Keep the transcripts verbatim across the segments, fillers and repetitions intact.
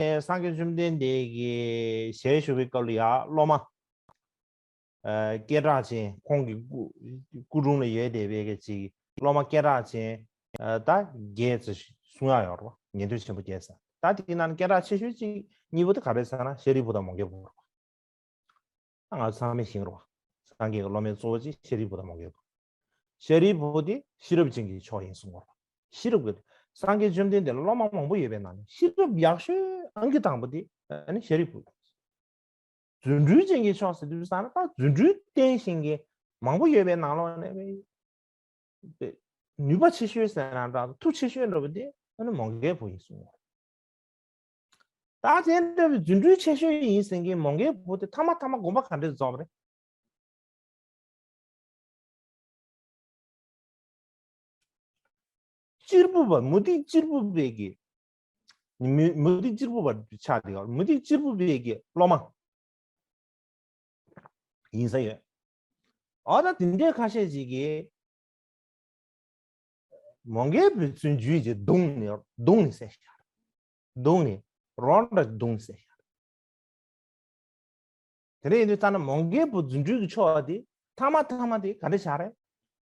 སངས་རྒྱས་བཅོམ་ལྡན་འདས་ཀྱི་ཞལ་བཞུགས་པའི་སྐབས་ལ་ཡང་སློབ་མ། ཨ། སྐད་གྲགས་ཅན། ཁོང་གི་སྐུ་སྐུ་དྲུང་ལ་ཡོད་བསྡད་པའི་གི་ཅིག་སློབ་མ་སྐད་གྲགས་ཅན། ཨ། ད་བརྒྱད་ཙམ་གསུང་ཡག་ཡོད་རེད་བ། ཉན་ཐོས་ཆེན་པོ་བརྒྱད་ཟེར། ད་དེའི་ནང་ནས་སྐད་གྲགས་ཆེ་ཤོས་ཅིག་གཉིས་པོ་དེ་ག་རེ་ཟེར་ན་ཤཱ་རིའི་བུ་དང་མོའུ་འགལ་བུ་རེད་བ། ད་ང་ཚོ་ཚང་མས་ཤེས་རེད་བ། སངས་རྒྱས་ཀྱི་སློབ་མའི་གཙོ་བོ་གཅིག་ཤཱ་རིའི་བུ་དང་མོའུ་འགལ་བུ། ཤཱ་རིའི་བུ་དེ་ཤེས་རབ་ཅན་གྱི་མཆོག་ཡིན་གསུང་གི་རེད་བ། ཤེས་རབ་ཀྱི། སངས་རྒྱས་བཅོམ་ལྡན་འདས་ལ་སློབ་མ་མང་པོ་ཡོད་པའི་ནང་ནས་ཤེས་རབ་ཡག་ཤོས་ཨང་ཀི་དང་པོ་དེ་ཨ་ནི་ཤཱ་རིའི་བུ། རྫུ་འཕྲུལ་ཅན་གྱི་མཆོག་ཟེར་དུས་ཙང་ན་ད་རྫུ་འཕྲུལ་བསྟན་ཤེས་མཁན་མང་པོ་ཡོད་པའི་ནང་ལོགས་ནས་ནུས་པ་ཆེ་ཤོས་ཟེར་ན་འདྲ། མཐུ་ཆེ་ཤོས་འདྲ་པོ་དེ་ཨ་ནི་མོའུ་འགལ་བུ་ཡིན་གསུངས། ད་དེ་འདྲ་བའི་རྫུ་འཕྲུལ་ཆེ་ཤོས་ཡིན་ཟེར་མཁན་མོའུ་འགལ་བུ་དེ་ཐ་མ་ཐ་མ་དགོངས་པ་ག་འདྲས་རྫོགས་པ་རེད། གཅེར་བུ་པ། མུ་སྟེགས་གཅེར་བུ་པའི་གི། མུ་མུ་སྟེགས་གཅེར་བུ་པ་ཆགས་བསྡད་ཡོད། མུ་སྟེགས་གཅེར་བུ་པའི་གི་སློབ་མ་ཡིན་ས་ཡོད། ཨ། ད་དེ་འདྲའི་ཁ་ཤས་ཅིག་གིས་མོའུ་འགལ་བུའི་རྫུ་འཕྲུལ་ཅིག་བརྡུངས་ནས་བརྡུངས་ནས་བསད་ཤག་བརྡུངས་ནས་རོ་འདྲ་བརྡུངས་ནས་བསད་ཤག་དེ་འདྲ་ཡིན་དུས་ཙང་ན་མོའུ་འགལ་བུ་རྫུ་འཕྲུལ་གྱི་མཆོག་དེ་ཐ་མ་ཐ་མ་དེ་ག་འདྲ་ཆགས་རེད།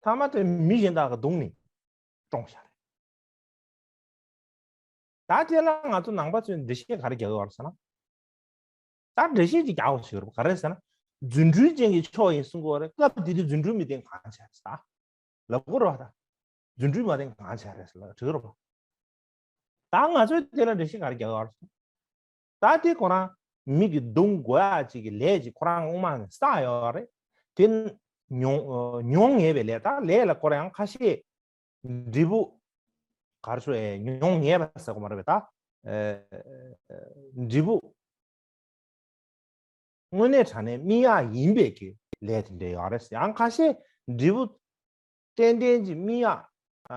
ཐ་མ་དེ་མི་གཞན་དག་གིས་བརྡུངས་ནས་བཀྲོངས་ཤག་རེད། ད་དེ་ལ་ང་ཚོ་ནང་པ་ཚོས་འགྲེལ་བཤད་ག་རེ་རྒྱག་གི་ཡོད་རེད་ཟེར་ན། ད་འགྲེལ་བཤད་ཅིག་རྒྱག་དགོས་ཞིག་རེད་པ། ག་རེ་ཟེར་ན། རྫུ་འཕྲུལ་ཅན་གྱི་མཆོག་ཡིན་གསུང་གི་ཡོད་རེད། སྐབས་དེ་དུས་རྫུ་འཕྲུལ་མི་ལྡན་གང་བྱས་རེད་ཟེར། ལབ་དགོས་རེད་པ། ད་རྫུ་འཕྲུལ་མ་ལྡན་གང་བྱས་རེད་ཟེར་ལབ་འགྲིག་གི་རེད་པ། ད་ང་ཚོས་དེ་ལ་འགྲེལ་བཤད་ག་རེ་རྒྱག་གི་ཡོད་རེད་ཟེར། ད་དེ་ཁོ་རང་མི་གིས་བརྡུང་དགོས་ཡག་ཅིག་གི་ལས་ཅིག་ཁོ་རང་སྔོན་མ་ནས་བསགས་ཡོད་རེད། དེ་མྱོང་མྱོང་ངེས་པའི་ལས། ད་ལས་ལ་ཁོ་རང་ཡང་ཁ་ཤས་འབྲས་བུ་ག་རེ་ཟེར། ཨེ། མྱོང་ངེས་པ་ཟེར་དགོས་མ་རེད་པས། ད་ཨེ། འབྲས་བུ་དངོས་གནས་དྲང་གནས་སྨིན་ཡག་ཡིན་པའི་གི་ལས་དེ་འདྲ་ཡོད་རེད། ཡང་ཁ་ཤས་འབྲས་བུ་ཏན་ཏན་གྱི་སྨིན་ཡག་ཨ།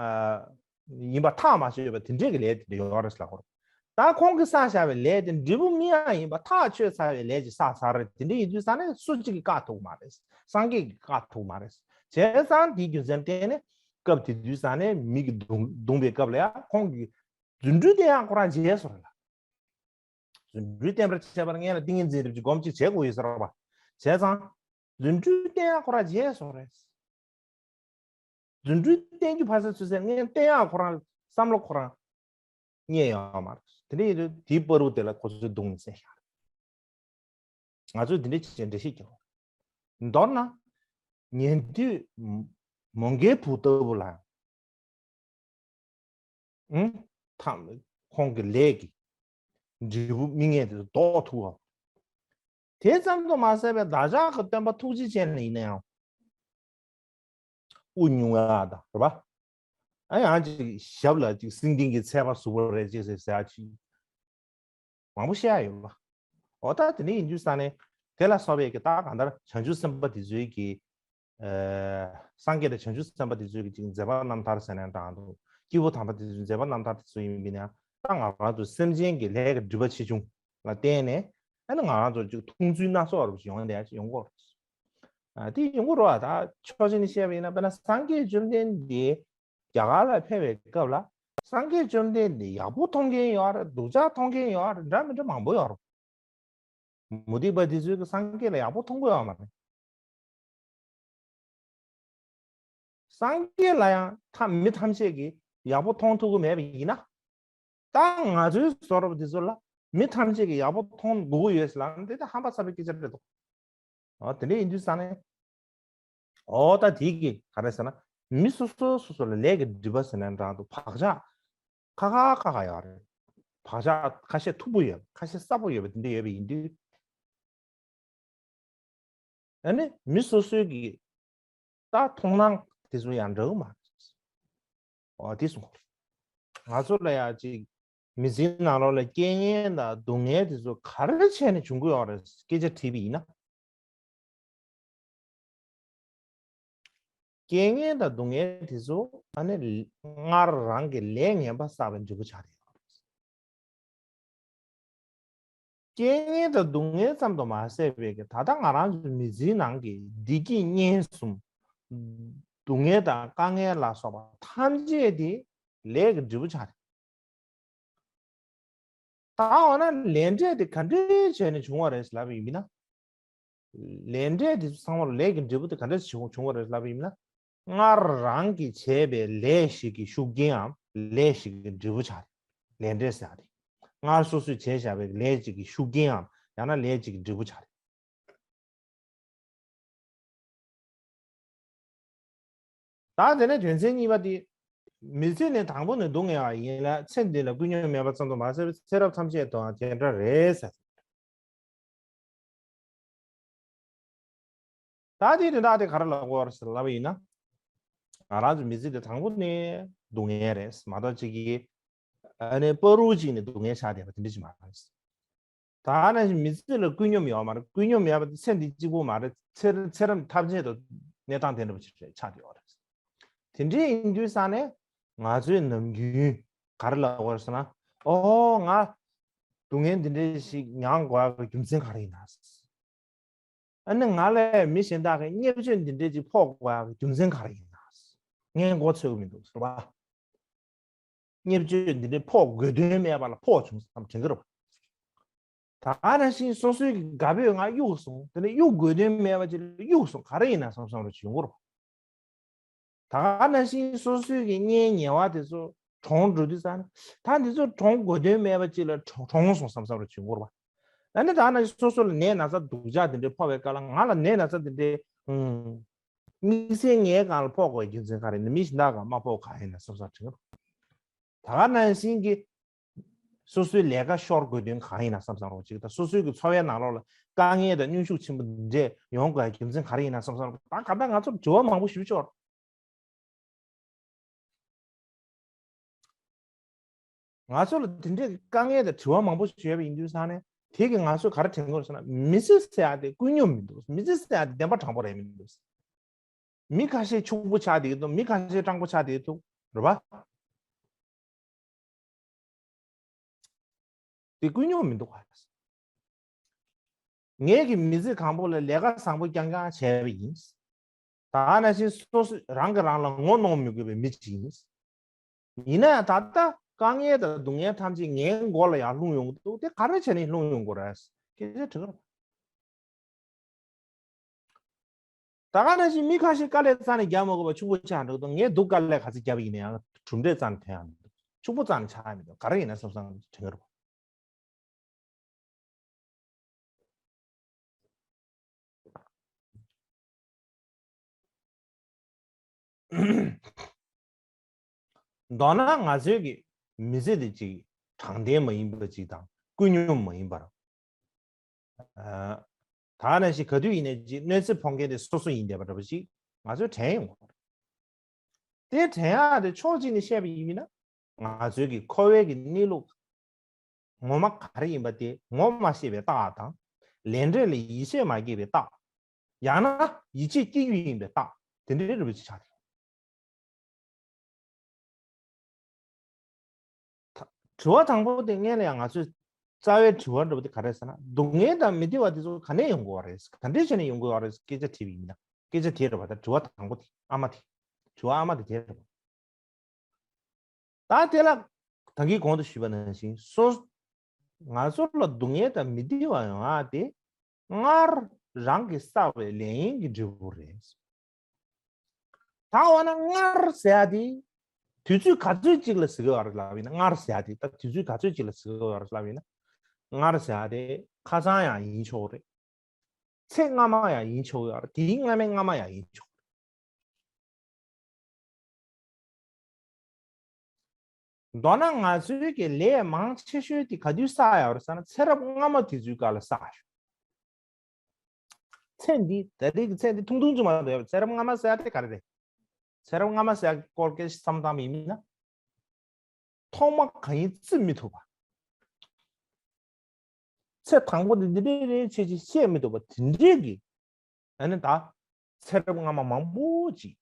ཡིན་པ་ཐག་མ་ཆོད་པ་དེ་འདྲའི་གི་ལས་དེ་འདྲ་ཡོད་རེད་ལབ་དགོས་རེད། ད་ཁོང་གིས་བསགས་བཞག་པའི་ལས་དེ་འབྲས་བུ་སྨིན་ཡག་ཡིན་པ་ཐག་ཆོད་ཚར་བའི་ལས་ཅིག་བསགས་ཚར་རེད། དེ་འདྲ་ཡིན་དུས་ཙང་ནས་སུ་གཅིག་གིས་བཀག་ཐུབ་མ་རེད། སངས་རྒྱས་ཀྱིས་བཀག་ཐུབ་མ་རེད། བྱས་ཙང་དེའི་རྒྱུ་མཚན་བརྟེན་ནས་སྐབས་དེ་དུས་ཙང་ནས་མི་གིས་བརྡུང་བརྡུངས་པའི་སྐབས་ལ་ཡང་ཁོང་གིས་རྫུ་འཕྲུལ་དེ་ཡང་ཁོ་རང་བརྗེད་སོང་རེད་ལ། རྫུ་འཕྲུལ་བསྟན་པར་བྱེད་པར་སྔོན་ལ་ཏིང་ངེ་འཛིན་རིམ་གྱིས་སྒོམ་གཅིག་བྱེད་དགོས་ཡོད་ཟེར་བ། བྱས་ཙང་རྫུ་འཕྲུལ་བསྟན་ཡག་ཁོ་རང་བརྗེད་སོང་རེད། རྫུ་འཕྲུལ་བསྟན་རྒྱུ་ཕར་ཚུར་ཚུར་ཟེར་ངས་བསྟན་ཡག་ཁོ་རང་བསམ་བློ་ཁོ་རང་རྙེད་ཡོད་མ་རེད། དེ་འདྲ་ཡིན་དུས་དེའི་བར་དུ་དེ་ལ་ཁོ་ཚོས་བརྡུངས་ནས་བསད་ཤག་ང་ཚོས་དེ་འདྲ་བྱས་འགྲེལ་བཤད་རྒྱག་དགོས། མདོར་ན། ཉན་ཐོས་མོའུ་འགལ་བུ་ལྟ་བུ་ལ། ཨང་། ཐམ། ཁོང་གི་ལས་ཀྱི་འབྲས་བུ་སྨིན་མཁན་དེ་ཚོ་ལྡོག་ཐུབ་པ། དེ་ཙམ་དུ་མ་ཟད་པའི་བདག་ཅག་གི་སྟོན་པ་ཐུགས་རྗེ་ཅན་ལ་ཡིན་ན་ཡང་དབུ་བརྙུང་ཡག་དང་རེད་པ། ཨ། ཡང་ཅིག་ཞབས་ལ་ཅིག་སེང་ལྡེང་གི་ཚལ་པ་ཟུག་པ་རེད་ཅེས་ཟེར་ཡག་ཅིག་མང་པོ་བཤད་ཡག་ཡོད་པ། འོ། ད་དེ་འདྲ་ཡིན་དུས་ཙང་ནས་དེ་ལ་སོགས་པའི་གི་ད་གང་ལྟར་བྱང་ཆུབ་སེམས་དཔའ་དེ་ཚོའི་གི། ཨ། སངས་རྒྱས་དང་བྱང་ཆུབ་སེམས་དཔའ་དེ་ཚོའི་གི་ཅིག་མཛད་པ་རྣམ་ཐར་ཟེར་ན་འདྲ་འདུག་སྐྱེས་བུ་དམ་པ་དེ་ཚོའི་མཛད་པ་རྣམ་ཐར་དེ་ཚོ་ཡིན་པ་ཡིན་ན་ཡང་། ད་ང་རང་ཚོ་སེམས་ཅན་གྱི་ལས་ཀྱི་སྒྲིབ་པ་ཆེ་ཆུང་ལ་བརྟེན་ནས། ཨ་ནི་ང་རང་ཚོར་ཅིག་མཐོང་ཚུལ་སྣ་ཚོགས་རབ་ཅིག་ཡོང་བསྡད་ཡག་ཅིག་ཡོང་གི་ཡོད་རེད། ཨ། དེ་ཡོང་གི་རེད་པ། ད་ཕྱོགས་གཅིག་ནས་བཤད་པ་ཡིན་ན། དཔེར་ན་སངས་རྒྱས་བཅོམ་ལྡན་འདས་རྒྱ་གར་ལ་ཕེབས་པའི་སྐབས་ལ་སངས་རྒྱས་བཅོམ་ལྡན་འདས་ཡག་པོ་མཐོང་མཁན་ཡོད་རེད། སྡུག་ཅག་མཐོང་མཁན་ཡོད་རེད། འདྲ་མི་འདྲ་མང་པོ་ཡོད་རེད། མུ་སྟེགས་པ་དེ་ཚོས་ཀྱི་སངས་རྒྱས་ལ་ཡག་པོ་མཐོང་གི་ཡོད་མ་རེད། སངས་རྒྱས་ལ་ཡང་ཐ་མི་ཐམས་ཅད་ཀྱིས་ཡག་པོ་མཐོང་ཐུབ་ཀྱི་མེད་པ་ཡིན་ན། ད་ང་ཚོའི་བཟོ་འདྲ་པོ་དེ་ཚོ་ལ་མི་ཐམས་ཅད་ཀྱིས་ཡག་པོ་མཐོང་དགོས་ཀྱི་ཡོད་ཟེར་ལབ་ན། དེ་ད་ཧམ་པ་ཚ་བའི་སྐད་ཆ་རེད་འདུག་འོ། དེ་འདྲ་ཡིན་དུས་ཙང་ནས། འོ། ད་དེ་གི་ག་རེ་ཟེར་ན། མི་སོ་སོ་སོ་སོ་ལ་ལས་ཀྱི་སྒྲིབ་པ་ཟེར་ན་འདྲ་འདུག་བག་ཆགས་ཁ་ཁ་ཁ་ཁ་ཡོད་རེད། བག་ཆགས་ཁ་ཤས་མཐུག་པོ་ཡོད། ཁ་ཤས་སྲབ་པོ་ཡོད་པ་དེ་འདྲ་ཡོད་པ་ཡིན་དུས། ཨ་ནི་མི་སོ་སོའི་གི་ད་མཐོང་སྣང་དེ་ཚོ་ཡང་འདྲ་གི་མ་རེད། འོ། དེ་གསུངས། ང་ཚོ་ལ་ཡང་ཅིག་མི་ཚེའི་ནང་ལོགས་ལ་རྐྱེན་ངན་དང་སྡུག་བསྔལ་དེ་ཚོ་ག་རེ་བྱས་ནས་བྱུང་གི་ཡོད་རེད། སྐད་ཆ་དྲིས་པ་ཡིན་ན། རྐྱེན་ངན་དང་སྡུག་བསྔལ་དེ་ཚོ་ཨ་ནི་སྔར་རང་གི་ལས་ངན་པ་བསགས་པའི་འབྲས་བུ་ཆགས་ཏེ་ཡོད་རེད། རྐྱེན་ངན་དང་སྡུག་བསྔལ་ཙམ་དུ་མ་ཟད་པའི་གི་ད་ལྟ་ང་རང་ཚོའི་མི་ཚེའི་ནང་གི་བདེ་སྐྱིད་ངན་སོང་། སྡུག་བསྔལ་དང་དཀའ་ངལ་ལ་སོགས་པ་ཐམས་ཅད་དེ་ལས་ཀྱི་འབྲས་བུ་ཆགས་རེད། ད་འོ་ན་ལས་འབྲས་དེ་ག་འདྲས་བྱས་ནས་བྱུང་བ་རེད་ལབ་པ་ཡིན་ན། ལས་འབྲས་དེ་ཚོ་ཚང་མ་ལ་ལས་ཀྱི་འབྲས་བུ་དེ་ག་འདྲས་བྱུང་བྱུང་བ་རེད་ལབ་པ་ཡིན་ན། སྔར་རང་གིས་བྱས་པའི་ལས་ཤིག་གི་ཤུགས་རྐྱེན་འམ་ལས་ཤིག་གི་འབྲས་བུ་ཆགས་རེད། ལས་འབྲས་ཟེར་ཡ་དེ། སྔར་སོ་སོས་བྱས་བཞག་པའི་ལས་ཅིག་གི་ཤུགས་རྐྱེན་འམ་ཡང་ན་ལས་ཅིག་གི་འབྲས་བུ་ཆགས་རེད། ད་དེ་ནས་དོན་ཚན་གཉིས་པ་དེ། མི་ཚེ་ནི་དང་པོ་ནས་སྡུག་བསྔལ་བ་ཡིན་ལ་ཚེ་འདི་ལ་ཀུན་སྙོམས་མེད་པ་ཙམ་དུ་མ་ཟད་པར་ཚེ་རབས་ཐམས་ཅད་དུའང་དེ་འདྲ་རེད་ཟེར། ད་དེའི་དོན་དག་དེ་ག་རེ་ལབ་དགོས་རེད་ཟེར་ལབ་པ་ཡིན་ན། ང་རང་ཚོ་མི་ཚེ་འདི་དང་པོ་ནས་སྡུག་བསྔལ་རེད་མ་གཏོགས་གཅིག་གིས་ཨ་ནི་བར་དུ་གཅིག་ནས་སྡུག་བསྔལ་ཆགས་བསྡད་པ་དེ་འདྲ་ཅིག་མ་རེད། ད་ནང་བཞིན་མི་ཚེ་ལ་ཀུན་སྙོམས་ཡོད་མ་རེད། ཀུན་སྙོམས་ཡོད་པ་དེ་ཚེ་འདི་གཅིག་པུ་མ་རེད། ཚེ་ཚེ་རབས་ཐམས་ཅད་དུ་གནས་སྟངས་དེ་འདྲ་པོ་ཅིག་ཆགས་བསྡད་ཡོད་རེད། དེ་འདྲའི་ཡིན་དུས་ཙང་ནས་ང་ཚོས་ནམ་རྒྱུན་ག་རེ་ལབ་དགོས་རེད་ཟེར་ན། ཨོ་ང་སྡུག་བསྔལ་འདི་འདྲ་ཞིག་མྱང་དགོས་ཡག་གི་རྒྱུ་མཚན་ག་རེ་ཡིན་ན། ཨ་ནི་ང་ལ་མི་གཞན་དག་གིས་བརྙས་བཅོས་འདི་འདྲ་ཅིག་ཕོག་དགོས་ཡག་གི་རྒྱུ་མཚན་ག་རེ་ཡིན་ན། ངས་མགོ་ཚོས་ཀྱི་མི་འདུག་ཟེར་བ། བརྙས་བཅོས་འདི་འདྲ་ཕོག་དགོས་དོན་མེད་པ་ལ་ཕོག་བྱུང་བསམ་དྲན་གྱི་རེད་བ། ད་ག་ནང་བཞིན་སོ་སོའི་གི་དགའ་པོས་ང་གཡུག་སོང་། དེ་ནས་གཡུག་དགོས་དོན་མེད་པ་ཅིག་ལ་གཡུག་སོང་ག་རེ་ཡིན་ན་བསམ་བསམ་རེ་བྱུང་གི་རེད་བ། ད་ག་ནང་བཞིན་སོ་སོའི་གི་གཉེན་ཉེ་བ་དེ་ཚོ་གྲོངས་འགྲོ་དུས་ཙང་ནས་ད་འདི་ཚོ་གྲོངས་དགོས་དོན་མེད་པ་ཅིག་ལ་གྲོངས་གྲོངས་སོང་བསམ་བསམ་རེ་བྱུང་གི་རེད་བ། ད་ནི་ད་ག་ནང་བཞིན་སོ་སོ་ལ་ནད་ན་ཚ་སྡུག་ཅག་དེ་འདྲའི་ཕོག་པའི་སྐབས་ལ་ང་ལ་ནད་ན་ཚ་དེ་འདྲའི་ཨང་། དམིགས་བསལ་ངའི་སྒང་ལ་ཕོག་དགོས་རྒྱུ་མཚན་ག་རེ་ཡིན་ན། མི་གཞན་དག་ག་མ་ཕོག་ག་ཡིན་ན་བསམ་བསམ་དྲན་གི་རེད། ད་ག་ནང་བཞིན་གྱི་སོ་སོའི་ལས་ཀ་ཤོར་དགོས་དོན་གང་ཡིན་ན་བསམ་བསམ་རོགས་གཅིག་དང་། སོ་སོའི་གི་འཚོ་བའི་ནང་ལོགས་ལ་དཀའ་ངལ་དང་གནོན་ཤུགས་ཆེན་པོ་འདྲ་ཡོང་དགོས་རྒྱུ་མཚན་ག་རེ་ཡིན་ན་བསམ་བསམ་རོགས། ད་ག་ད་ང་ཚོར་དྲི་བ་མང་པོ་ཞིག་ཤོར། ང་ཚོ་ལ་དེ་འདྲའི་དཀའ་ངལ་དང་དྲི་བ་མང་པོ་ཞིག་ཡོད་པ་ཡིན་དུས་ཙང་ནས་དེ་གི་ང་ཚོས་ག་རེ་དྲན་དགོས་རེད་ཟེར་ན། མི་ཚེ་ཟེར་ཡ་དེ་ཀུན་སྙོམས་མི་འདུག་མི་ཚེ་ཟེར་ཡ་དེ་བདེན་པ་དྲང་པོ་རེད་མི་འདུག་མི་ཁ་ཤས་ཕྱུག་པོ་ཆགས་བསྡད་ཀྱི་འདུག་མི་ཁ་ཤས་སྤྲང་པོ་ཆགས་བསྡད་ཀྱི་འདུག་རེད་པ། དེ་ཀུན་སྙོམས་མི་འདུག་ག་ངས་ཀྱི་མི་ཚེ་གང་པོ་ལ་ལས་ཀ་བཟང་པོ་རྐྱང་རྐྱང་བྱས་པ་ཡིན། ད་ནང་བཞིན་སོ་སོ་རང་གིས་རང་ལ་ངོ་གནོང་མི་དགོས་པའི་མི་ཅིག་ཡིན། ཡིན་ན་ཡང་ད་ལྟ་དཀའ་ངལ་དང་སྡུག་བསྔལ་ཐམས་ཅད་ངའི་མགོ་ལ་ཡང་ལྷུང་ཡོང་གི་འདུག་དེ་ག་རེ་བྱས་ནས་ལྷུང་ཡོང་དགོས་རེད། སྐད་ཆ་དྲི་གི་རེད། ད་ག་ནང་བཞིན་མི་ཁ་ཤས་དཀའ་ལས་རྩ་ནས་རྒྱག་མ་དགོས་པ་ཕྱུག་པོ་ཆགས་འགྲོ་གི་འདུག་ངས་སྡུག་དཀའ་ལས་ག་ཚོད་བརྒྱབ་པ་ཡིན་ན་ཡང་གྲུབ་འབྲས་རྩ་ནས་ཐོན་ཡག་མི་འདུག་ཕྱུག་པོ་རྩ་ནས་ཆགས་ཡག་མི་འདུག་ག་རེ་ཡིན་ན་བསམ་བསམ་དྲན་གི་རེད། མདོར་ན་ང་ཚོའི་གི་མི་ཚེ་འདི་ཅིག་དྲང་བདེན་མ་ཡིན་པ་ཅིག་དང་ཀུན་སྙོམས་མ་ཡིན་པར། ཨ། ད་ནང་བཞིན་ག་དུས་ཡིན་ནའི་ཅིག་གནོད་འཚེ་ཕོག་མཁན་དེ་སོ་སོ་ཡིན་བསྡད་པ་འདྲ་པོ་ཅིག་ང་ཚོས་དྲན་ཡོང་གི་རེད། དེ་དྲན་ཡག་དེ་ཕྱོགས་གཅིག་ནས་བཤད་པ་ཡིན་ན། ང་ཚོའི་གི་འཁོར་བའི་གི་གནས་ལུགས་ངོ་མ་ག་རེ་ཡིན་པ་དེ་ངོ་མ་ཤེས་པའི་རྟགས་དང་། ལས་འབྲས་ལ་ཡིད་ཆེས་མ་སྐྱེས་པའི་རྟགས། ཡང་ན་ཡིད་ཆེས་སྐྱེ་རྒྱུ་ཡིན་པའི་རྟགས་དེ་འདྲའི་རིགས་པ་ཅིག་ཆགས་ཏེ། ད་དྲི་བ་དང་པོ་དེ་སྔོན་ལ་ཡང་ང་ཚོས་རྩ་བའི་དྲི་བ་འདྲ་པོ་དེ་ག་རེ་ཟེར་ན། སྡུག་བསྔལ་དང་མི་བདེ་བ་དེ་ཚོ་ག་ནས་ཡོང་དགོས་པ་རེད། ག་འདྲས་བྱས་ནས་ཡོང་དགོས་པ་རེད། སྐད་ཆ་དྲིས་པ་ཡིན་ན། སྐད་ཆ་དེ་རེད་པ། ད་དྲི་བ་དང་པོ་དེ་ཨ་མ་དེ། དྲི་བ་ཨ་མ་དེ་དེ་རེད་པ། ད་དེ་ལ་ད་གིན་གོང་དུ་ཞུས་པ་ནང་བཞིན་སོ། ང་ཚོ་ལ་སྡུག་བསྔལ་དང་མི་བདེ་བ་ཡོང་ཡག་དེ་སྔར་རང་གིས་བསགས་པའི་ལས་ངན་གྱི་འབྲས་བུ་རེད། ད་འོ་ན་སྔར་ཟེར་ཡག་དེ་དུས་ཚོད་ག་ཚོད་ཅིག་ལ་ཟེར་གྱི་ཡོད་རེད་ལབ་ཡིན་ན། སྔར་ཟེར་ཡག་དེ་ད་དུས་ཚོད་ག་ཚོད་ཅིག་ལ་ཟེར་གྱི་ཡོད་རེད་ལབ་ཡིན་ན། སྔར་ཟེར་ཡག་དེ་ཁ་སང་ཡང་ཡིན་ཆོག་རེད། ཚེ་སྔ་མ་ཡང་ཡིན་ཆོག་ཡོད་རེད། དེའི་སྔ་མའི་སྔ་མ་ཡང་ཡིན་ཆོག་རེད། མདོར་ན་ང་ཚོའི་གི་ལས་མང་ཆེ་ཤོས་དེ་ག་དུས་བསགས་ཡོད་རེད་ཟེར་ན། ཚེ་རབས་སྔ་མ་དེ་ཚོའི་སྐབས་ལ་བསགས་ཡོད། ཚེ་འདི་ད་རེས་ཀྱི་ཚེ་འདི་ཐུང་ཐུང་ཅིག་མ་གཏོགས་ཡོད། ཚེ་རབས་སྔ་མ་ཟེར་ཡག་དེ་ག་རེ་རེད། ཚེ་རབས་སྔ་མ་ཟེར་ཡག་གི་སྐོར་སྐད་ཆ་བསམ་བཏང་བ་ཡིན་ན། ཐོག་མ་གང་ཡིན་བརྩི་མི་ཐུབ་པ། ཚེ་དང་པོ་དེ་འདི་འདྲའི་རེད་ཅེས་ཅིག་བཤད་མི་ཐུབ་པ་དེ་འདྲའི་གི། ཨ་ནི་ད་ཚེ་རབས་སྔ་མ་མང་པོ་ཅིག་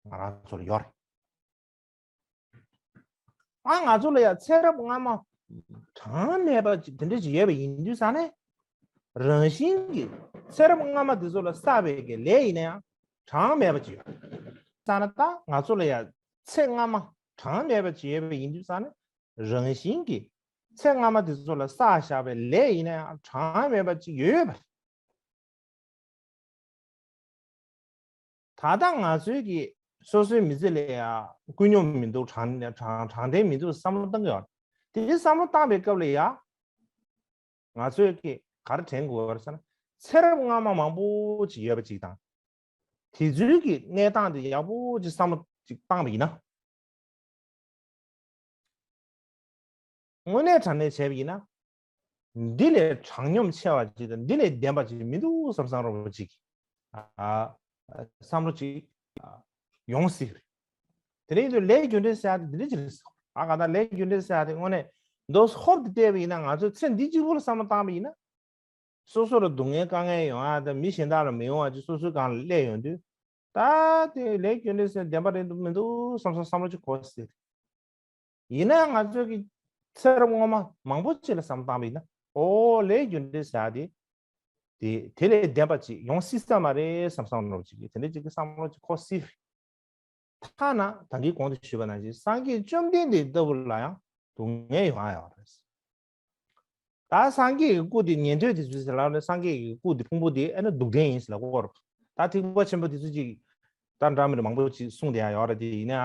ང་རང་ཚོ་ལ་ཡོད་རེད། ཨ་ང་ཚོ་ལ་ཡང་ཚེ་རབས་སྔ་མ་གྲངས་མེད་པ་ཅིག་དེ་འདྲ་ཅིག་ཡོད་པ་ཡིན་དུས་ཙང་ནས། རང་བཞིན་གྱིས་ཚེ་རབས་སྔ་མ་དེ་ཚོ་ལ་བསགས་པའི་གི་ལས་ཡིན་ན་ཡང་གྲངས་མེད་པ་ཅིག་ཡོད། ཙང་ན་ད་ང་ཚོ་ལ་ཡང་ཚེ་སྔ་མ་གྲངས་མེད་པ་ཅིག་ཡོད་པ་ཡིན་དུས་ཙང་ནས། རང་བཞིན་གྱིས་ ཚེ་སྔ་མ་དེ་ཚོ་ལ་བསགས་བཞག་པའི་ལས་ཡིན་ན་ཡང་གྲངས་མེད་པ་ཅིག་ཡོད་ཡོད་པ་རེད། ད་ལྟ་ང་ཚོའི་གི་སོ་སོའི་མི་ཚེ་ལ་ཡང་ཀུན་སྙོམས་མི་འདུག་དྲང་དྲང་དྲང་བདེན་མི་འདུག་བསམ་བློ་བཏང་གི་ཡོད་རེད། དེ་བསམ་བློ་བཏང་པའི་སྐབས་ལ་ཡང་ང་ཚོས་ཀྱི་ག་རེ་དྲན་དགོས་པ་རེད་ཟེར་ན། ཚེ་རབས་སྔ་མ་མང་པོ་ཅིག་ཡོད་པ་ཅིག་དང་། དེ་ཚོའི་གི་གནས་སྟངས་དེ་ཡག་པོ་ཅིག་བསམ་བློ་ཅིག་བཏང་པ་ཡིན་ན། དངོས་གནས་དྲང་གནས་བྱས་པ་ཡིན་ན། འདི་ལས་དྲང་སྙོམས་ཆེ་བ་ཅིག་དང་འདི་ལས་བདེན་པ་ཅིག་མི་འདུག་བསམ་བསམ་རོགས་པ་ཅིག་ཨ། བསམ་བློ་ཅིག་ཨ། ཡོང་སྲིད་རེད། དེ་རིང་དུ་ལས་རྒྱུ་འབྲས་ཟེར་ཡ་དེ་འདི་འདྲ་ཅིག་རེད། ཨ་ག་ད་ལས་རྒྱུ་འབྲས་ཟེར་ཡ་དེ་དངོས་གནས་མདོ་ཧོབ་ཏེ་བལྟས་པ་ཡིན་ན་ང་ཚོས་ཚེ་འདི་གཅིག་པུ་ལ་བསམ་བློ་བཏང་པ་ཡིན་ན། སོ་སོ་ལ་སྡུག་བསྔལ་དཀའ་ངལ་ཡོང་ཡ་དང་མི་གཞན་དག་ལ་མི་ཡོང་བ་ཅིག་སོ་སོའི་སྒང་ལ་སླེབས་ཡོང་དུས། ད་དེ་ལས་རྒྱུ་འབྲས་ཟེར་བདེན་པ་རེད་འདུག་མི་འདུག་བསམ་བསམ་བསམ་བློ་ཅིག་འཁོར་སྲིད། ཡིན་ན་ཡང་ང་ཚོའི་གི་ཚེ་རབས་སྔོན་མ་མང་པོ་ཅིག་ལ་བསམ་བཏང་བ་ཡིན་ན། ཨོ་ལས་རྒྱུ་འབྲས་ཟེར་ཡ་དེ། དེ་དེ་ལས་བདེན་པ་ཅིག་ཡོང་སྲིད་ས་མ་རེད་བསམ་བསམ་བློ་ཅིག་གི་དེ་འདྲ་ཅིག་གི་བསམ་བློ་ཅིག་འཁོར་སྲིད། ཐ་ན་ད་གིན་གོང་དུ་ཞུས་པ་ནང་བཞིན་སངས་རྒྱས་བཅོམ་ལྡན་འདས་ལྟ་བུ་ལ་ཡང་སྡུག་བསྔལ་ཡོང་ཡ་ཡོད་རེད། ད་སངས་རྒྱས་ཀྱི་སྐུ་དེ་ཉན་ཐོས་དེ་ཚོས་ཟེར་ལབ་ནས་སངས་རྒྱས་ཀྱི་སྐུ་དེ་ཕུང་པོ་དེ་ཨ་ནི་སྡུག་བདེན་ཡིན་ཟེར་ལབ་ཀྱི་ཡོད་རེད། ད་ཐེག་པ་ཆེན་པོ་དེ་ཚོས་ཅིག་ད་འདྲ་མི་འདྲ་མང་པོ་ཅིག་གསུངས་བསྡད་ཡ་ཡོད་རེད། དེ་ཡིན་ན་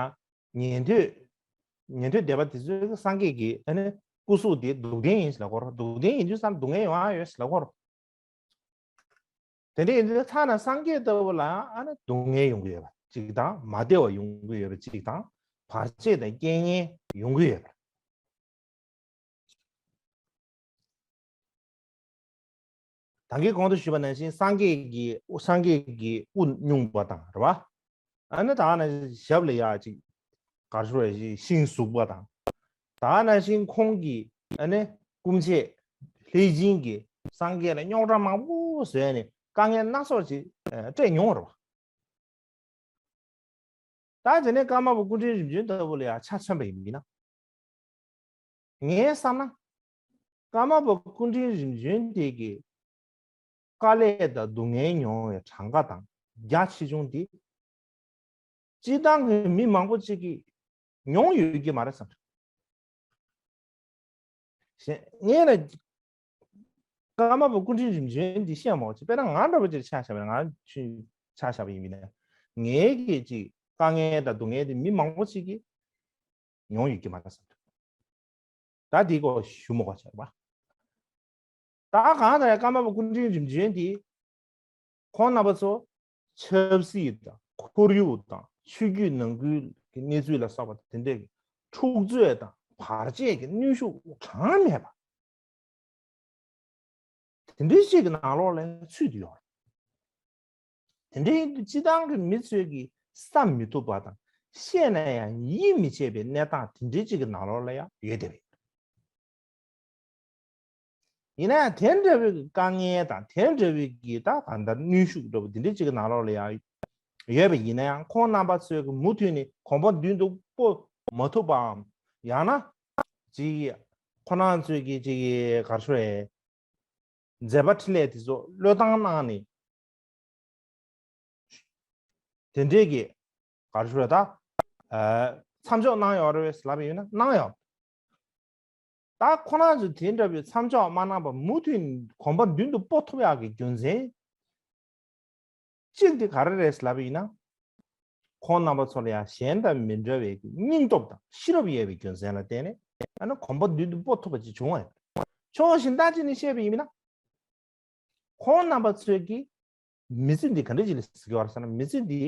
ཡང་ཉན་ཐོས་ཉན་ཐོས་སྡེ་པ་དེ་ཚོས་སངས་རྒྱས་ཀྱི་ཨ་ནི་སྐུ་གཟུགས་དེ་སྡུག་བདེན་ཡིན་ཟེར་ལབ་ཀྱི་ཡོད་རེད། སྡུག་བདེན་ཡིན་དུས་ཙམ་སྡུག་བསྔལ་ཡོང་ཡ་ཡོད་ཟེར་ལབ་ཀྱི་ཡོད་རེད། དེ་འདྲ་ཡིན་དུས་ཐ་ན་སངས་རྒྱས་ལྟ་བུ་ལའང་ཨ་ནི་སྡུག་བསྔལ་ཡོང་གི་ཡོད་པ་གཅིག་དང་། མ་བདེ་བ་ཡོང་གི་ཡོད་པ་གཅིག་དང་། བར་ཆད་དང་རྐྱེན་ངན་ཡོང་གི་ཡོད་པ། ད་གིན་གོང་དུ་ཞུས་པ་ནང་བཞིན་སངས་རྒྱས་ཀྱི་སངས་རྒྱས་ཀྱི་དབུ་སྙུང་བ་དང་རེད་བ། ཨ་ནི་ད་ནི་ཞབས་ལ་ཡ་ཅིག་གར་ཤོར་ཞིང་ཟུག་པ་དང་། ད་ནང་བཞིན་ཁོང་གིས་ཨ་ནི་སྐུ་མཆེད་ལྷས་བྱིན་གྱིས་སངས་རྒྱས་ལ་རྙོག་དྲ་མང་པོ་བཟོས་ནས་དཀའ་ངལ་སྣ་ཚོགས་ཅིག་ཨ། སྤྲད་མྱོང་བ་རེད་བ། ད་དེ་ནས་ཀརྨ་པ་སྐུ་ཕྲེང་རིམ་བྱོན་ལྟ་བུ་ལ་ཡང་ཆ་མཚོན་པ་ཡིན་ན། ངས་བསམ་ན། ཀརྨ་པ་སྐུ་ཕྲེང་རིམ་བྱོན་དེ་གི་དཀའ་ལས་དང་སྡུག་བསྔལ་མྱོང་བའི་གྲངས་ཀ་དང་རྒྱ་ཆེ་ཆུང་དེ། སྤྱིར་བཏང་གི་མི་མང་པོ་ཅིག་གིས་མྱོང་ཡོད་ཀྱི་མ་རེད་བསམ། ངས་ན། ཀརྨ་པ་སྐུ་ཕྲེང་རིམ་བྱོན་འདི་བཤད་མ་ཅིག་དཔེར་ན་ང་འདྲ་བོ་ཅིག་ཆ་བཞག་པ་ན། ང་ཆུ་ཆ་བཞག་པ་ཡིན་པས་ན། ངའི་གི་ཅིག་དཀའ་ངལ་དང་སྡུག་བསྔལ་དེ་མི་མང་པོ་ཅིག་གིས་མྱོང་ཡོད་ཀྱི་མ་རེད་བསམ། ད་འདི་སྐོར་ཞུ་མ་དགོས་བྱས་པ། ད་གང་ལྟར་ཀརྨ་པ་སྐུ་ཕྲེང་རིམ་བྱོན་འདི། ཁོང་རྣམ་པ་ཚོ་ཆབ་སྲིད་དང་ཁོར་ཡུག་དང་ཆོས་བརྒྱུད་ནང་ཁུལ་གྱི་གནས་ཚུལ་ལ་སོགས་པ་དེ་འདྲའི་འཁྲུག་རྩོད་དང་བར་ཆད་ཀྱི་གནོན་ཤུགས་གྲངས་མེད་པ་དེ་འདྲའི་ཞིག་གི་ནང་ལོགས་ལ་ཚུད་དུ་ཡོད། དེ་འདྲའི་ཡིན་དུས་སྤྱིར་བཏང་གི་མི་ཚོས་ཀྱིས་བསམ་མི་ཐུབ་པ་དང་བཤད་ན་ཡང་ཡིད་མི་ཆེས་པའི་གནས་སྟངས་དེ་འདྲའི་ཅིག་གི་ནང་ལོགས་ལ་ཡང་ཡོད་བསྡད་པ་ཡིན། ཡིན་ན་ཡང་དེ་འདྲ་བའི་དཀའ་ངལ་དང་དེ་འདྲ་བའི་གི་ད་གང་ལྟར་གནོན་ཤུགས་འདྲ་བོ་དེ་འདྲ་ཅིག་གི་ནང་ལོགས་ལ་ཡང་ཡོད་པ་ཡིན་ན་ཡང་། ཁོང་རྣམ་པ་ཚོས་ཀྱི་མུ་མཐུད་ནས་གོམ་པ་མདུན་དུ་སྤོ་མ་ཐུབ་པའམ། ཡང་ན་ཅིག་ཁོ་རང་ཚོས་ཀྱི་ཅིག་གར་ཤོར་ཡས་མཛད་པ་འཕྲིན་ལས་དེ་ཚོ་བློས་བཏང་གནང་ནས། དེ་འདྲས་ཀྱི་གར་ཤོར་ད། ཨ། མཚམས་འཇོག་གནང་ཡོད་རེད་ཟེར་ལབ་པ་ཡིན་ན་གནང་ཡོད། ད་ཁོ་རང་ཚོས་དེ་འདྲ་བའི་མཚམས་འཇོག་མ་གནང་པར་མུ་མཐུད་གོམ་པ་མདུན་དུ་སྤོ་ཐུབ་ཡག་གི་རྒྱུ་མཚན་གཅིག་དེ་ག་རེ་རེད་ཟེར་ལབ་པ་ཡིན་ན། ཁོང་རྣམ་པ་ཚོ་ལ་ཡང་གཞན་དང་མི་འདྲ་བའི་སྙིང་སྟོབས་དང་ཤེས་རབ་ཡོད་པའི་རྒྱུ་མཚན་ལ་བརྟེན་ནས་ཨ་ནི་གོམ་པ་མདུན་དུ་སྤོ་ཐུབ་པ་ཅིག་བྱུང་བ་ཡིན། ཕྱོགས་གཞན་དག་ཅིག་ནས་བཤད་པ་ཡིན་ན། ཁོང་རྣམ་པ་ཚོས་ཀྱིས་མི་ཚེ་འདི་ག་འདྲ་ཅིག་ལ་གཟིགས་ཀྱི་ཡོད་རེད་ཟེར་ན། མི་ཚེ་འདི་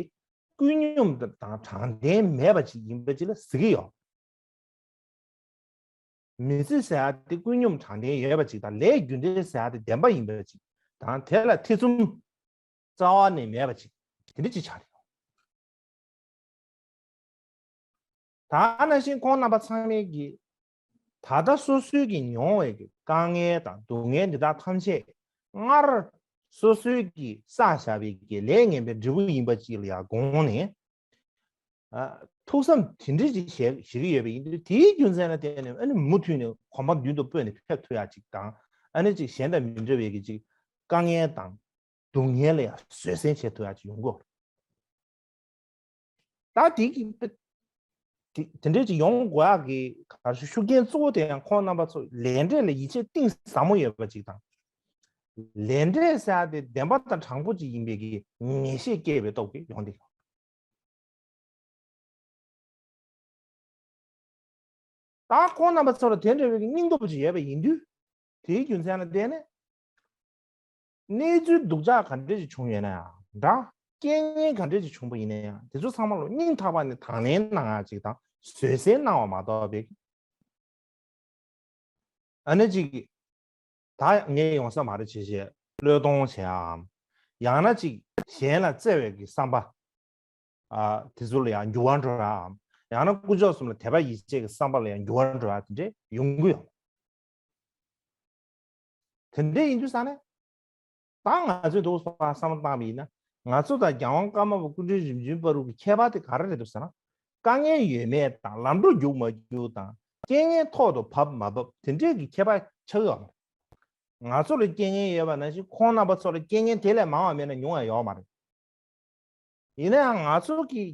ཀུན་སྙོམས་དང་དྲང་བདེན་མེད་པ་ཅིག་ཡིན་པ་ཅིག་ལ་གཟིགས་ཀྱི་ཡོད། མི་ཚེ་ཟེར་ཡ་དེ་ཀུན་སྙོམས་དྲང་བདེན་ཡོད་པ་ཅིག་དང་། ལས་རྒྱུ་འབྲས་ཟེར་ཡ་དེ་བདེན་པ་ཡིན་པ་ཅིག་དང་། དེ་ལ་ཐེ་ཚོམ་རྩ་བ་ནས་མེད་པ་ཅིག་དེ་འདྲ་ཅིག་ཆགས་ཡོད། ད་ནང་བཞིན་ཁོང་རྣམ་པ་ཚང་མས་ཀྱིས་ད་ལྟ་སོ་སོའི་གི་མྱོང་བའི་གི་དཀའ་ངལ་དང་སྡུག་བསྔལ་འདི་དག་ཐམས་ཅད་སྔར་སོ་སོའི་གི་བསགས་བཞག་པའི་གི་ལས་ངན་པའི་འབྲས་བུ་ཡིན་པ་ཅིག་ལ་ཡང་དགོངས་ནས། ཨ། ཐུགས་བསམ་དེ་འདྲ་ཅིག་བཞེས་བཞེས་ཀྱི་ཡོད་པ་ཡིན་དུས། དེའི་རྒྱུ་མཚན་ལ་བརྟེན་ནས་ཨ་ནི་མུ་མཐུད་ནས་གོམ་པ་མདུན་དུ་སྤོས་ནས་ཕེབས་ཐུབ་ཡག་ཅིག་དང་། ཨ་ནི་ཅིག་གཞན་དང་མི་འདྲ་བའི་གི་ཅིག་དཀའ་ངལ་དང་སྡུག་བསྔལ་ལ་ཡང་བཟོད་བསྲན་བྱེད་ཐུབ་ཡག་ཅིག་ཡོང་གི་ཡོད། ད་དེ་གི་དཔེ་ དེ་དེ་འདྲས་ཅིག་ཡོང་དགོས་ཡག་གི་ག་རེ་ཞུ་ཤུགས་རྐྱེན་གཙོ་བོ་དེ་ཡང་ཁོང་རྣམ་པ་ཚོ་ལས་འབྲས་ལ་ཡིད་ཆེས་གཏིང་ཟབ་མོ་ཡོད་པ་ཅིག་དང་། ལས་འབྲས་ཟེར་ཡག་དེ་བདེན་པ་དང་དྲང་པོ་ཅིག་ཡིན་པའི་གི་ངེས་ཤེས་སྐྱེས་པའི་སྟོབས་ཀྱིས་ཡོང་དེ། ད་ཁོང་རྣམ་པ་ཚོ་ལ་དེ་འདྲ་བའི་སྙིང་སྟོབས་ཅིག་ཡོད་པ་ཡིན་དུས། དེའི་རྒྱུ་མཚན་ལ་བརྟེན་ནས། གནས་ཚུལ་སྡུག་ཅག་ག་འདྲ་ཅིག་བྱུང་ཡོད་ན་ཡང་འདྲ། རྐྱེན་ངན་ག་འདྲ་ཅིག་བྱུང་པ་ཡིན་ན་ཡང་དེ་ཚོ་ཚང་མ་ལ་སྙིང་ཐག་པ་ནས་དང་ལེན་གནང་ཡག་ཅིག་དང་བཟོད་བསྲན་གནང་བ་མ་གཏོགས་པའི། ཨ་ནི་ཅིག་ད་ངས་ཡོང་ས་མ་རེད་བྱས་བྱས་བློས་གཏོང་བྱེད་ཡག་གམ། ཡང་ན་ཅིག་གཞན་ལ་བརྩེ་བའི་གི་བསམ་པ། ཨ། དེ་ཚོ་ལ་ཡང་འགྱུར་བ་འགྲོ་ཡག་གམ། ཡང་ན་དཀོན་མཆོག་གསུམ་ལ་དད་པ་ཡིད་ཆེས་ཀྱི་བསམ་པ་ལ་ཡང་འགྱུར་བ་འགྲོ་ཡག་དེ་འདྲས་ཡོང་གི་ཡོད། དེ་འདྲས་ཡིན་དུས་ཙང་ནས། ད་ང་ཚོས་འདུག་སེ་བསམ་བློ་བཏང་བ་ཡིན་ན། ང་ཚོ་དང་རྒྱལ་དབང་ཀརྨ་པ་སྐུ་ཕྲེང་རིམ་བྱོན་བར་དུ་གི་ཁྱད་པར་དེ་ག་རེ་རེད་འདུག་ཟེར་ན། དཀའ་ངལ་ཡོད་མེད་དང་ལམ་འགྲོ་རྒྱུག་མ་རྒྱུག་དང་རྐྱེན་ངན་ཐོག་ཏུ་བབས་མ་བབས་དེ་འདྲས་ཀྱི་ཁྱད་པར་ཆགས་ཡོད་མ་རེད། ང་ཚོ་ལ་རྐྱེན་ངན་ཡོད་པ་ནང་བཞིན་ཁོང་རྣམ་པ་ཚོ་ལ་རྐྱེན་ངན་དེ་ལས་མང་བ་མེད་ན་ཉུང་བ་ཡོད་མ་རེད། ཡིན་ན་ཡང་ང་ཚོ་གི་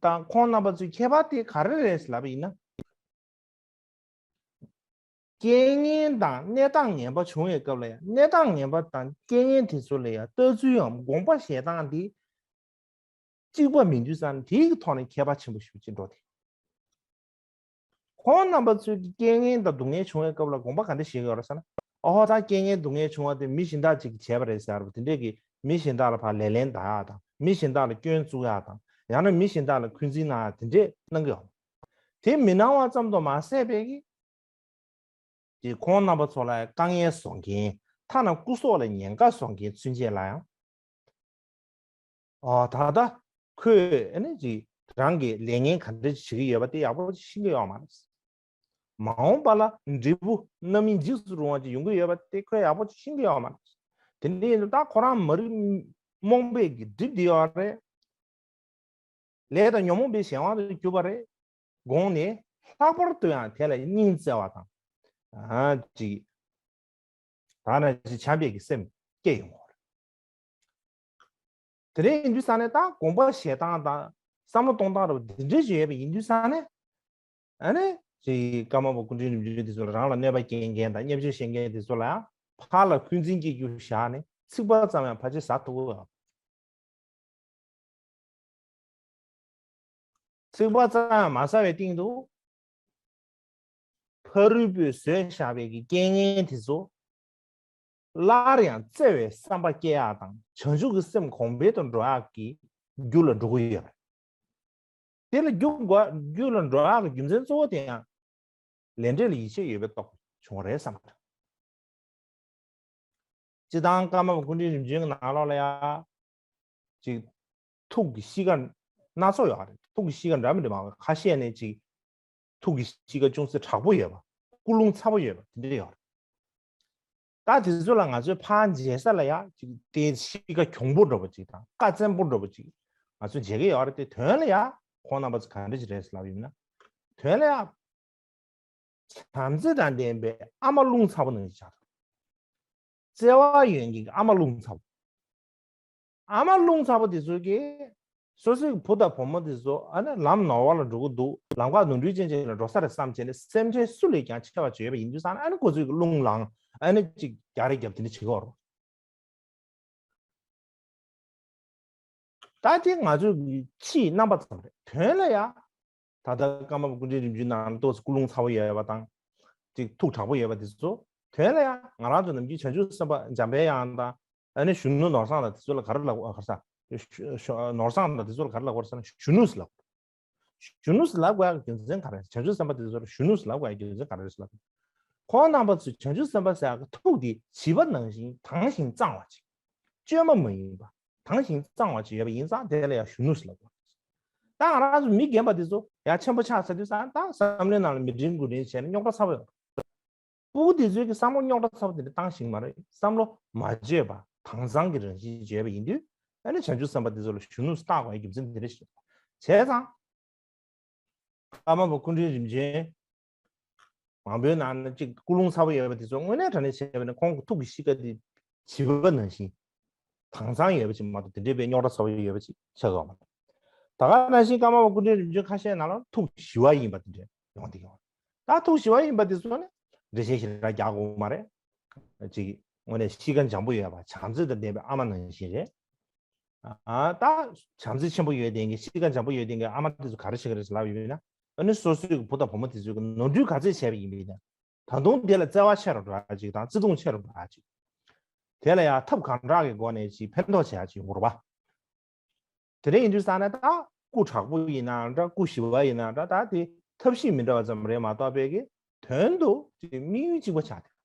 དང་ཁོང་རྣམ་པ་ཚོའི་ཁྱད་པར་དེ་ག་རེ་རེད་ལབ་པ་ཡིན་ན། རྐྱེན་ངན་དང་གནས་སྟངས་ངན་པ་བྱུང་བའི་སྐབས་ལ་ཡང་གནས་སྟངས་ངན་པ་དང་རྐྱེན་ངན་དེ་ཚོ་ལ་ཡང་ལྟ་ཚུལ་ཡང་དགོངས་པ་བཞེས་སྟངས་དེ་གཅིག་པ་མིན་དུས་ཙང་དེའི་ཐོག་ནས་ཁྱད་པར་ཆེན་པོ་ཞིག་ཅིག་འགྲོ་དེ། ཁོང་རྣམ་པ་ཚོས་ཀྱི་རྐྱེན་ངན་དང་སྡུག་བསྔལ་བྱུང་བའི་སྐབས་ལ་དགོངས་པ་ག་འདྲ་བཞེས་ཀྱི་ཡོད་རེད་ཟེར་ན། ཨོ་ཧོ་ད་རྐྱེན་ངན་སྡུག་བསྔལ་བྱུང་བ་དེ་མི་གཞན་དག་ཅིག་གིས་བྱས་པ་རེད་ཟེར་བ་དེ་འདྲས་ཀྱི་མི་གཞན་དག་ལ་ཕར་ལེ་ལན་གདའ་ཡག་དང་མི་གཞན་དག་ལ་སྐྱོན་བཙུགས་ཡག་དང་ཡང་ན་མི་གཞན་དག་ལ་འཁོན་འཛིན་གནང་ཡག་དེ་འདྲས་གནང་གི་ཡོད། དེ་མི་གནང་བ་ཙམ་དུ་མ་ཟད་པའི་གི་ཀྱི་ཁོང་རྣམ་པ་ཚོ་ལ་དཀའ་ངལ་བཟོ་མཁན་ཐ་ན་སྐུ་སྲོག་ལ་ཉེན་ཁ་བཟོ་མཁན་ཚུན་ཆད་ལ་ཡང་། ཨོ་ད་ལྟ་ཁོས་ཨ་ནི་ཅིག་རང་གི་ལས་ངན་ག་འདྲ་ཅིག་བྱེད་ཀྱི་ཡོད་པ་དེ་ཡག་པོ་ཅིག་ཤེས་ཀྱི་ཡོད་མ་རེད། མ་འོངས་པ་ལ་འབྲས་བུ་རྣམ་སྨིན་འཇིགས་སུ་རུང་བ་ཅིག་ཡོང་གི་ཡོད་པ་དེ་ཁོས་ཡག་པོ་ཅིག་ཤེས་ཀྱི་ཡོད་མ་རེད། དེ་འདྲ་ཡིན་དུས་ད་ཁོ་རང་མ་རིག་རྨོངས་པའི་གི་སྒྲིབ་བསྡད་ཡོད་རེད། ལས་དང་ཉོན་མོངས་པའི་གཞན་དབང་དུ་གྱུར་པ་རེད། དགོངས་ནས་ལྷག་པར་དུ་ཡང་དེ་ལ་སྙིང་བརྩེ་བ་དང་། ཨ་ཅིག་ད་ནི་ཅིག་བྱམས་པའི་གི་སེམས་སྐྱེ་ཡོང་བ་རེད། དེ་འདྲ་ཡིན་དུས་ཙང་ནས་ད་དགོངས་པ་བཞེས་སྟངས་དང་བསམ་བློ་གཏོང་སྟངས་རེད་པ་འདི་འདྲ་ཞིག་ཡོད་པ་ཡིན་དུས་ཙང་ནས། ཨ་ནི་ཅིག་ཀརྨ་པ་སྐུ་ཕྲེང་རིམ་བྱོན་དེ་ཚོ་ལ་རང་ལ་གནོད་པ་སྐྱེལ་མཁན་དང་བརྙས་བཅོས་བྱེད་མཁན་དེ་ཚོ་ལ་ཡང་ཕར་ལ་འཁོན་འཛིན་སྐྱེ་རྒྱུ་བཞག་ནས་ཚིག་པ་ཙམ་ཡང་ཕལ་ཆེར་ཟ་ཐུབ་ཀྱི་ཡོད། ཚིག་པ་ཙམ་ཡང་མ་ཟ་བའི་སྟེང་དུ། ཕ་རོལ་པོས་བཟོས་བཞག་པའི་གི་རྐྱེན་ངན་དེ་ཚོ། སླར་ཡང་བརྩེ་བའི་བསམ་པ་སྐྱེ་ཡག་དང་བྱང་ཆུབ་ཀྱི་སེམས་གོང་འཕེལ་དུ་འགྲོ་ཡག་གི་རྒྱུ་ལ་འགྲོ་གི་ཡོད་པ་རེད། དེ་ལ་རྒྱུ་དགོས་རྒྱུ་ལ་འགྲོ་ཡག་གི་རྒྱུ་མཚན་གཙོ་བོ་དེ་ཡང་ལས་འབྲས་ལ་ཡིད་ཆེས་ཡོད་པའི་སྟོབས་བྱུང་བ་རེད་བསམ་པ་རེད། སྤྱིར་བཏང་ཀརྨ་པ་སྐུ་ཕྲེང་རིམ་བྱོན་གྱི་ནང་ལོགས་ལ་ཡང་ཅིག་ཐུགས་ཀྱི་གཤིས་ཀ་སྣ་ཚོགས་ཡོད་རེད། ཐུགས་ཀྱི་གཤིས་ཀ་འདྲ་མི་འདྲ་མང་བ་ཁ་ཤས་ནས་ཅིག་ཐུགས་ཀྱི་གཤིས་ཀ་ཅུང་ཟད་དྲག་པོ་ཡོད་པ། ཀུན་སློང་ཚ་པོ་ཡོད་པ་དེ་འདྲ་ཡོད་རེད། ད་དེ་ཚོ་ལ་ང་ཚོས་ཕར་མཇལ་ས་ལ་ཡ་ཅིག་དེ་གཤིས་ཀ་གྱོང་པོ་འདྲ་པོ་ཅིག་དང་ཀ་བཙན་པོ་འདྲ་པོ་ཅིག་ང་ཚོས་མཇལ་གྱི་ཡོད་རེད་དེ། དོན་ལ་ཡ་ཁོང་རྣམ་པ་ཚོ་ག་འདྲ་ཅིག་རེད་ལབ་ཡིན་ན། དོན་ལ་ཡ། བྱམས་བརྩེ་དང་ལྡན་པའི་ཨ་མ་རླུང་ཚ་པོ་ནང་བཞིན་ཆགས། བརྩེ་བ་ཡོད་མཁན་གྱི་ཨ་མ་རླུང་ཚ་པོ། ཨ་མ་རླུང་ཚ་པོ་དེ་ཚོ་གིས་སོ་སོའི་བུ་དང་བུ་མོ་དེ་ཚོ་ཨ་ནི་ལམ་ནོར་བ་ལ་འགྲོ་གི་འདུག་ལམ་ཁ་ནོར་འཁྲུལ་ཅན་ཅིག་ལ་འགྲོ་ས་རེད་བསམ་བྱས་ནས་སེམས་ཁྲལ་སུ་ལས་ཀྱང་ཆེ་བ་བྱས་པ་ཡིན་དུས་ཙང་ཨ་ནི་ཁོ་ཚོས་ཀྱི་རླུང་ལངས་ཨ་ནི་ཅིག་རྒྱག་རེས་རྒྱབ་དེ་འདྲ་བྱེད་ཀྱི་ཡོད་རེད། ད་དེ་ང་ཚོའི་ཕྱིའི་རྣམ་པ་ཙམ་རེད། དོན་ལ་ཡ། ད་ལྟ་ཀརྨ་པ་སྐུ་ཕྲེང་རིམ་བྱོན་ནང་ཏོག་ཙམ་ཀུན་སློང་ཚ་པོ་ཡོད་པ་དང་། ཅིག་ཐུགས་དྲག་པོ་ཡོད་པ་དེ་ཚོ། དོན་ལ་ཡ་ང་རང་ཚོ་ནམ་རྒྱུན་བྱང་ཆུབ་སེམས་དཔའ་འཇམ་དཔལ་དབྱངས་དང་། ཨ་ནི་གཞོན་ནུ་ནོར་བཟང་དང་དེ་ཚོ་ལ་ག་རེ་ལབ་དགོས་རེད་ཟེར་ན། ནོར་བཟང་དང་དེ་ཚོ་ལ་ག་རེ་ལབ་དགོས་རེད་ཟེར་ན་གཞོན་ནུ་ཟེར་ལབ། གཞོན་ནུ་ཟེར་ལབ་དགོས་ཡག་གི་རྒྱུ་མཚན་ག་རེ་རེད། བྱང་ཆུབ་སེམས་དཔའ་དེ་ཚོ་ལ་གཞོན་ནུ་ཟེར་ལབ་དགོས་ཡག་རྒྱུ་མཚན་ག་རེ་རེད་ཟེར་ལབ། ཁོང་རྣམ་པ་ཚོས་བྱང་ཆུབ་སེམས་དཔའ་ཟེར་ཡག་གི་ཐུགས་དེ་བྱིས་པ་ནང་བཞིན་དྭངས་ཤིང་གཙང་བ་ཅིག་བཅོས་མ་མ་ཡིན་པ། དྭངས་ཤིང་གཙང་བ་ཅིག་ཡོད་པ་ཡིན་ཙང་དེ་ལ་ཡང་གཞོན་ནུ་ཟེར་ལབ་དགོས། ད་ང་རང་ཚོ་མི་རྒན་པ་དེ་ཚོ་ཡང་ཆེན་པོ་ཆགས་ཚར་དུས་ཙང་ད་བསམ་བློའི་ནང་ལ་མི་དྲན་དགུ་དྲན་བྱས་ནས་རྙོག་དྲ་ཚ་པོ་ཡོང་། སྤུ་གུ་དེ་ཚོའི་གི་བསམ་བློ་རྙོག་དྲ་ཚ་པོ་དེ་འདྲ་བཏང་ཤེས་ཀྱི་མ་རེད། བསམ་བློ་མ་བཅོས་པ་དྭངས་གཙང་གི་རང་བཞིན་བརྗོད་པ་ཡིན་དུས་ཨ་ནི་བྱང་ཆུབ་སེམས་དཔའ་དེ་ཚོ་ལ་གཞོན་ནུ་ཟེར་བཏགས་དགོས་ཡག་རྒྱུ་མཚན་དེ་འདྲ་ཞིག་རེད། བྱས་ཙང་། ཀརྨ་པ་སྐུ་ཕྲེང་རིམ་བྱོན་མང་པོའི་ནང་ནས་གཅིག་ཀུན་སློང་ཚ་པོ་ཡོད་པ་དེ་ཚོ་དངོས་གནས་དྲང་གནས་བྱས་པ་ན་ཁོང་གི་ཐུགས་ཀྱི་གཤིས་ཀ་དེ་བྱིས་པ་ནང་བཞིན་དྭངས་གཙང་ཡོད་པ་ཅིག་མ་གཏོགས་དེ་འདྲའི་བའི་རྙོག་དྲ་ཚ་པོ་ཡོད་པ་ཅིག་ཆགས་ཀྱི་ཡོད་མ་རེད། ད་ག་ནང་བཞིན་ཀརྨ་པ་སྐུ་ཕྲེང་རིམ་བྱོན་ཁ་ཤས་ནང་ལ་ཐུགས་ཞི་བ་ཡིན་པ་དེ་འདྲ་ཡོང་བསྡད་ཀྱི་ཡོད་རེད། ད་ཐུགས་ཞི་བ་ཡིན་པ་དེ་ཚོ་ནི་འགྲེལ་བཤད་ཞེ་དྲག་རྒྱག་དགོས་མ་རེད། ཅིག་དངོས་གནས་གཤིས་ཀ་འཇམ་པོ་ཡོད་པ་བྱམས་བརྩེ་དང་ལྡན་པའི་ཨ་མ་ནང་བཞིན་རེད། ཨ་ད་བྱམས་བརྩེ་ཆེན་པོ་ཡོད་དེ་གི་གཤིས་ཀ་འཇམ་པོ་ཡོད་དེ་གི་ཨ་མ་དེ་ཚོ་ག་རེ་བྱེད་ཀྱི་རེད་ཟེར་ལབ་ཡོད་ན། ཨ་ནི་སོ་སོའི་བུ་དང་བུ་མོ་དེ་ཚོའི་གི་ནོར་འཁྲུལ་ག་ཚོད་བྱས་པ་ཡིན་པས་ན། ད་དུང་དེ་ལ་བརྩེ་བ་ཆེ་རུ་འགྲོ་ཡ་ཅིག་དང་བརྩེ་དུང་ཆེ་རུ་འགྲོ་ཡ་ཅིག་དེ་ལ་ཡང་ཐབས་གང་དྲག་གི་སྒོ་ནས་ཅིག་ཕན་ཐོགས་བྱེད་ཡ་ཅིག་ཡོང་གི་རེད་པ། དེ་འདྲ་ཡིན་དུས་ཙང་ནས་ད་སྐུ་དྲག་པོ་ཡིན་ན་འདྲ། སྐུ་ཞི་བ་ཡིན་ན་འདྲ། ད་དེ་ཐབས་ཤེས་མི་འདྲ་བ་ཙམ་རེད་མ་གཏོགས་པའི་གི་དོན་དུ་ཅིག་དམིགས་ཡུལ་གཅིག་པ་ཆགས་